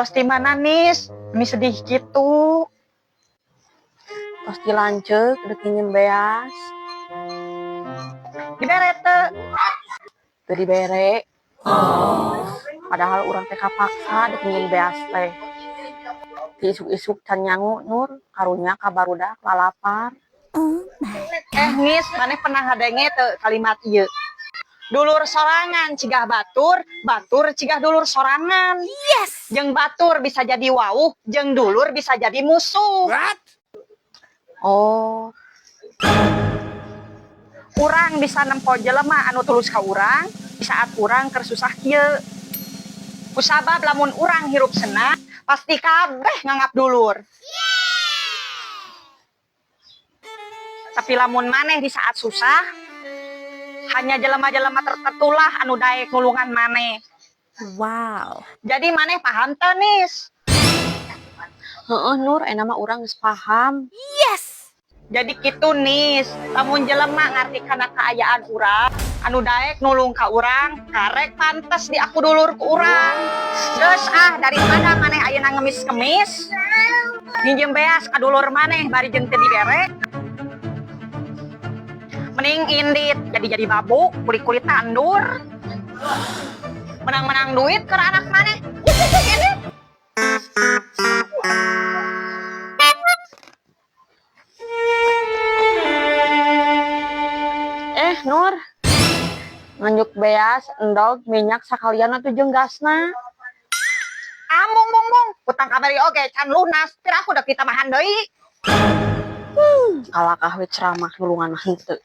Tos di mana, Nis? Meni sedih kitu. Tos di lanceuk dek nginjem beas. Dibere teu? Teu dibere. Padahal urang teh kapaksa dek nginjem beas teh. Ti isuk-isuk can nyangu, Nur, karunya ka barudak lalapar. Eh, Nis, maneh pernah ngadenge teu kalimat ieu? Dulur sorangan cigah batur, batur cigah dulur sorangan. Yes. Jeung batur bisa jadi wawuh, jeung dulur bisa jadi musuh. What? Oh. Urang bisa nempo jelema anu tulus ka urang di saat urang keur susah kieu. Kusabab lamun urang hirup senang, pasti kabeh nganggap dulur. Tapi lamun maneh di saat susah, hanya jelema-jelema tertentulah anu daek nulungan maneh. Wow. Jadi maneh paham teu, Nis? Heeh, Nur, enak mah urang geus paham. Yes. Jadi kitu, Nis, lamun jelema ngarti kana kaayaan urang, anu daek nulung ka urang, karek pantes diaku dulur ku urang. Geus ah, daripada maneh ayeuna ngemis-kemis, nginjem beas ka dulur maneh bari jeung teu dibere. Mending indit jadi babu, kulit-kulit tandur. Menang-menang duit ke anak maneh. Indit. Eh, Nur. Nganjuk beas, endog, minyak sakalian atuh jeung gasna. Amung mung mung, utang kamari oge can lunas, piraku dek ditambahan deui. Kalakah we ceramah nulungan mah henteu.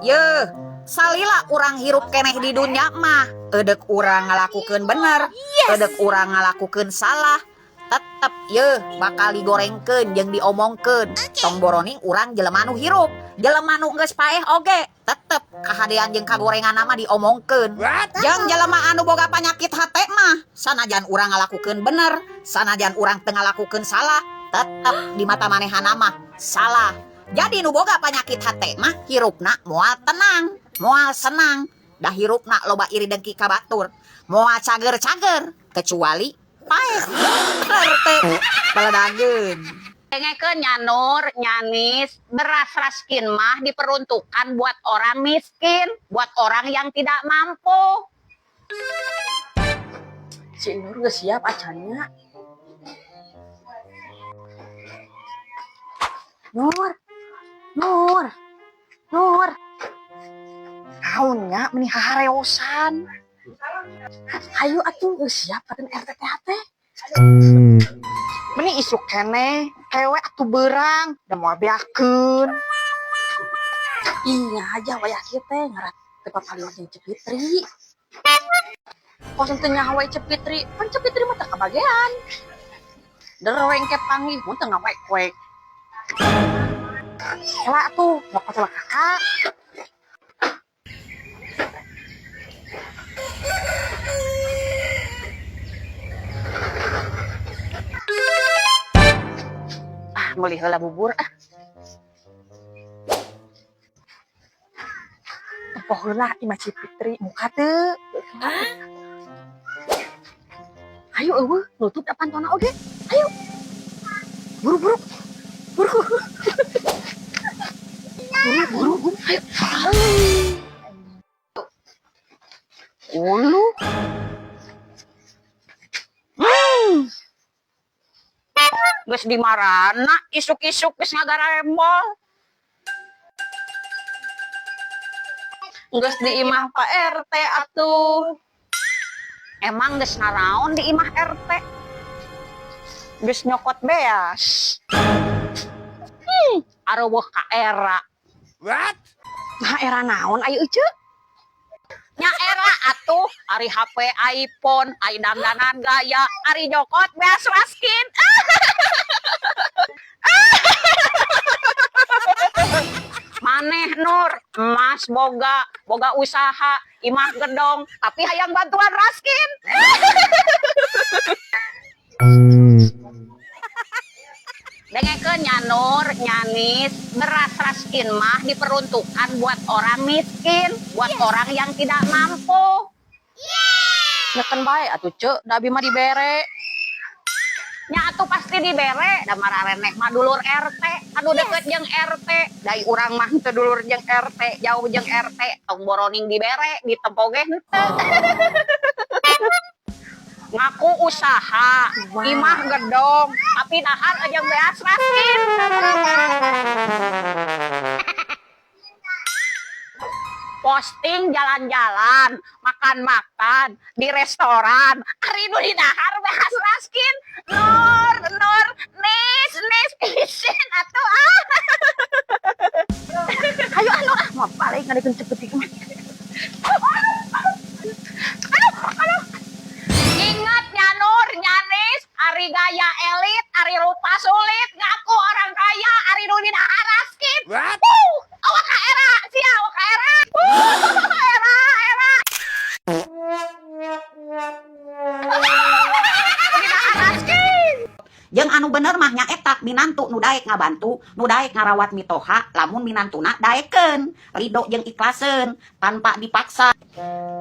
Yeuh, salila urang hirup keneh di dunya mah, edek urang ngalakukeun bener, edek urang ngalakukeun salah, tetep yeuh bakal digorengkeun jeung diomongkeun. Tong boroning urang jelema nu hirup, jelema nu geus paeh oge, tetep kahadean jeung kagorengan mah diomongkeun. What? Jeung jelema anu boga panyakit hate mah, sanajan urang ngalakukeun bener, sanajan urang teu ngalakukeun salah, tetep di mata manehana mah salah. Jadi nu boga panyakit hate mah hirupna moal tenang, moal senang, dah hirupna loba iri dengki ka batur, moal cager-cager kecuali paeh. Bener teh, baledageun. Dengekeun nya, Nur, nya Nis, beras raskin mah diperuntukkan buat orang miskin, buat orang yang tidak mampu. Si Nur geus siap acannya. Nur, Nur, Nur. Naon nya meni hahareosan. Hayu atuh geus siap katen RT teh. Meni isuk keneh, kewe atuh beurang, da moal beakeun. Iya aja wayah kieu teh ngarat teu papaliwat jeung Ceu Fitri. Kos teu nyaho we Ceu Fitri, pan Ceu Fitri mah teu kabagean. Derweng ke panggih mun teu ngawek-wek. Kela atuh, nyokot heula kakak. Ah, meuli heula bubur ah. Tempoh heula imah Ceu Fitri muka teu. Ayo eueuh, nutup da pantona oge. Ayo. Buru-buru. Buru. Buru, buru, ayo. Ulu. Geus di marana isuk-isuk geus ngagarembol. Geus di imah Pak RT atuh. Emang geus naraon di imah RT? Geus nyokot beas. Areuweuh ka era. What? Nah, era naon ayo ece? Nya era atuh, ari HP iPhone, ari dandanan gaya, ari nyokot beas raskin. Maneh Nur, emas boga, boga usaha, imah gedong, tapi hayang bantuan raskin. Dengekeun nya Nur, nya Nis, beras raskin mah diperuntukkan buat orang miskin, buat orang yang tidak mampu. Nya keun bae atuh, Ceu, da abi mah dibere. Nya atuh pasti dibere, da marareneh mah dulur RT, anu deket jeung RT. Da urang mah teu dulur jeung RT, jauh jeung RT, tong boroning dibere, ditempo ge henteu. Ngaku usaha, imah gedong, tapi dahar aja beas raskin. Posting jalan-jalan, makan-makan di restoran, ari nu didahar beas raskin. Nur, Nur, Nis, Nis, isin atuh ah. Hayu anu ah, mau balik ngadekeun cepet mah. Aduh, aduh. Ingat nya Nur, nya Nis, ari gaya elit, ari rupa sulit, ngaku orang kaya, ari nu didahar raskin. Wuh, awak ka era, sia awak ka era. Wuh, era, era. Nu didahar raskin. Jeung anu bener mah nyaeta minantu nu daek ngabantu, nu daek ngarawat mitoha, lamun minantuna daekeun, ridho jeung ikhlaseun tanpa dipaksa.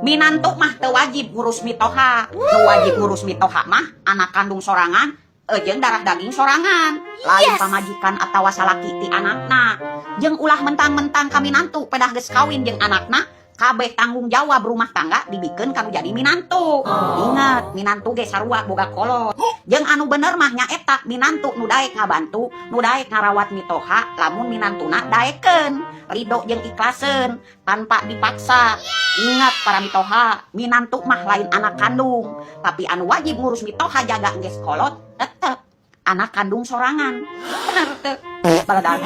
Minantu mah teu wajib ngurus mitoha. Nu wajib ngurus mitoha mah anak kandung sorangan jeung darah daging sorangan, lain pamajikan atawa salaki ti anakna. Jeung ulah mentang-mentang ka minantu pedah geus kawin jeung anakna, kabeh tanggung jawab rumah tangga dibikeun kanu jadi minantu. Ingat, minantu ge sarua boga kolot. Jeung anu bener mah nyaeta minantu nu daek ngabantu, nu daek ngarawat mitoha, lamun minantuna daekeun, ridho jeung ikhlaseun tanpa dipaksa. Ingat para mitoha, minantu mah lain anak kandung, tapi anu wajib ngurus mitoha jaga geus kolot tetep anak kandung sorangan. Bener teu? Baladagi.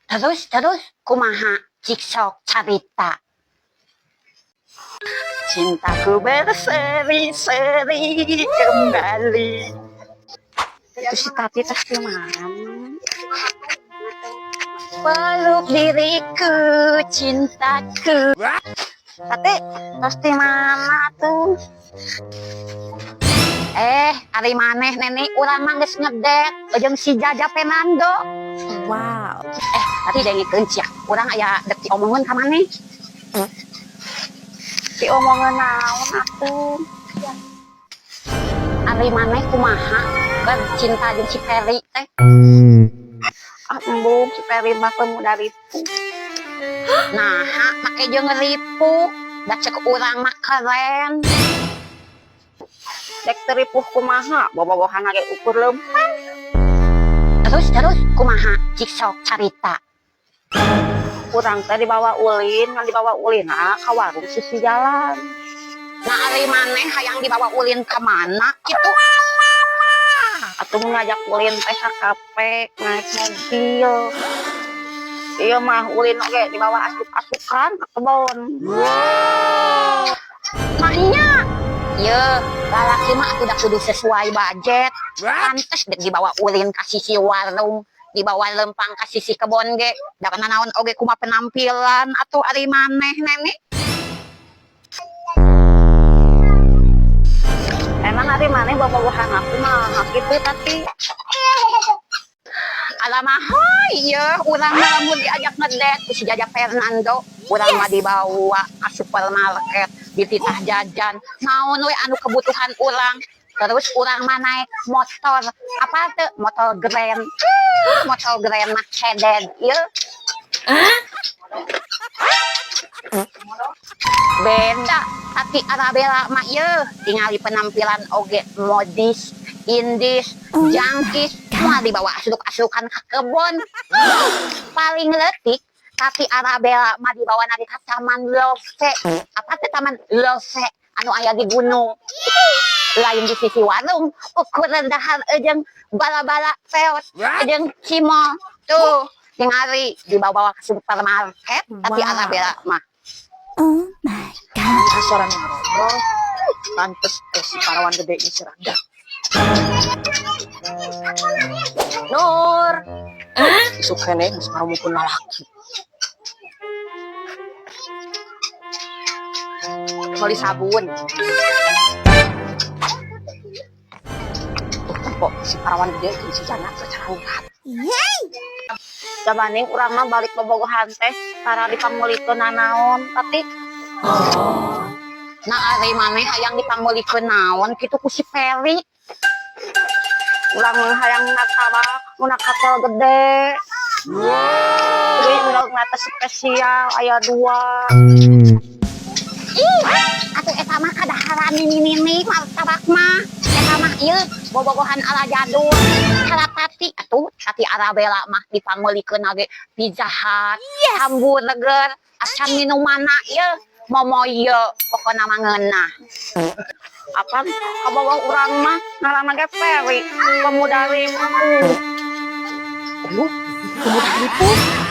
Terus, terus, kumaha? Cik sok carita. Cintaku berseri-seri kembali. Itu si Tati tas di mana? Peluk diriku, cintaku. Tati, tas di mana tuh? Eh, ari maneh nenek urang mah geus ngedate jeung si Jaja Fernando. Wow. Eh, tadi dengekeun sia. Urang aya dek diomongeun ka maneh. Diomongeun naon atuh? Ari maneh kumaha keur cinta jeung si Ferry teh? Ah, embung si Ferry mah pemuda ripuh. Naha make jeung ripuh? Da cek urang mah keren. Dek teu ripuh kumaha, bobogohan ge ukur leumpang. Terus, terus kumaha? Cik sok carita. Urang teh dibawa ulin, ngan dibawa ulin ka warung sisi jalan. Nah, ari maneh hayang dibawa ulin ka mana kitu? Atuh mun ngajak ulin teh ka kafe, naik mobil. Ieu mah ulin oge dibawa asup-asukan ka kebon. Maknya, ye, lalaki mah atuh da kudu sesuai budget. Pantes dek dibawa ulin ka sisi warung, dibawa lempang ka sisi kebon ge. Da naon oge kumaha penampilan atuh ari maneh nenek. Emang ari maneh bobogohan aku mah kitu tapi Alamah, iya, urang mah lamun diajak ngedate ku si Jaja Fernando, urang mah dibawa ke supermarket, dititah jajan, naon we anu kebutuhan urang. Terus urang mah naik motor, apa tuh? Motor Grand. Motor Grand mah sedan, ieu. Beda, tapi Arabella mah ieu tingali penampilan oge modis, indis, jangkis, semua dibawa asuk-asukan ke kebon. Paling letik, tapi Arabella mah dibawa nari ke Taman Love. Apa teh Taman Love? Anu aya di gunung. Lain di sisi warung, ukur dahar jeung bala-bala peot, jeung cimol. Tuh, tingali dibawa ke supermarket, tapi Arabella mah. Oh my God. Suara ngobrol. Pantes si parawan gede ini si Rangga. Nur. Isuk kene geus ngarumukeun lalaki. Meuli sabun. Tuh, tempo. Si parawan gede jeung si jana secara. Yeay! Jabani urang mah balik bobogohan teh tara dipanggulikeun nanaon, tapi nah, ari maneh hayang dipanggulikeun naon kitu ku si Peri? Urang mah hayang martabak nu katel gede. Jadi endog teh spesial aya dua. Ih, atuh eta mah kadaharan nini-nini martabak mah. Eta mah ieu bobogohan ala jadul. Tati atuh, Tati Arabella mah dipanggulikeun ge Pizza Hut, hamburger, acan minumanna ieu momo ieu, pokona mah ngeunah. Apa kabogoh urang mah ngaranna ge Peri, pemuda ripuh. Aduh, pemuda ripuh.